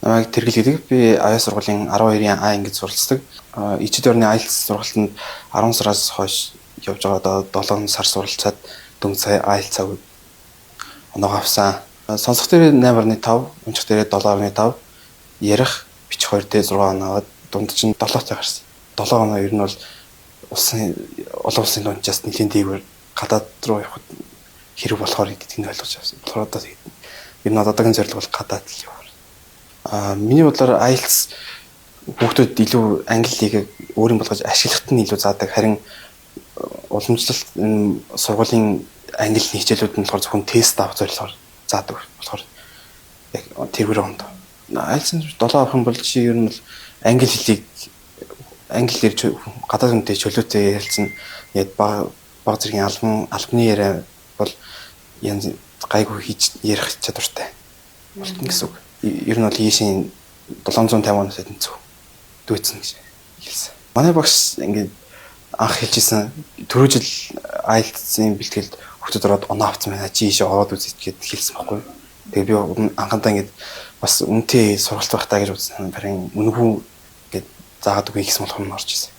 Намайг Тэргэл гэдэг. Би авиа сургуулийн 12-ын А ангид суралцдаг. Ичид орны IELTS сургалтанд 10 сараас хойш явж байгаа, одоо 7 сар суралцаад дөнгөж сая IELTS-аа оноогоо авсан. Сонсох дээр 8.5, унших дээр 7.5, ярих, бичих хоёр дээр 6 оноо аваад дунд чинь 7-тай гарсан. 7 оноо ер нь бол улсын олон улсын дунджаас нэлийн дээгүүр гадаад руу явахад хэрэг болохоор гэдгийг нь ойлгож авсан. Болохоор одоо тэгээд ер нь одоогийн зорилго бол гадаад л явах. Миний бодлоор IELTS хүүхдүүд илүү англи хэлийг өөрийн болгож ашиглахад нь илүү заадаг. Харин уламжлалт энэ сургуулийн англи хичээлүүд нь болохоор зөвхөн тест авах зорилгоор заадаг болохоор яг тэрвэр онд. IELTS-ын 7 авах юм бол чи ер нь бол англи хэлийг англи хэлээр гадаад хүнтэй чөлөөтэй ярилцсан, яг баг баг зэргийн албаны яриа бол янз гайгүй хийж ярих чадвартай болтно гэсэн үг. Ер нь бол ийшийн 750 оноос тэнцв дүйцэн гэж хэлсэн. Манай багш ингээд анх хэлжсэн, түрүү жил IELTS-ийн бэлтгэлд хүүхдүүд ороод оноо авсан байна. Чи ийшээ ороод үзэж гэд хэлсэн байхгүй. Тэгээ би анхандаа ингээд бас үнэтэй сургалт байх таа гэж үзсэн. Харин үнэгүй ингээд заагаад үгүй гэсэн болохоор нь орж ирсэн.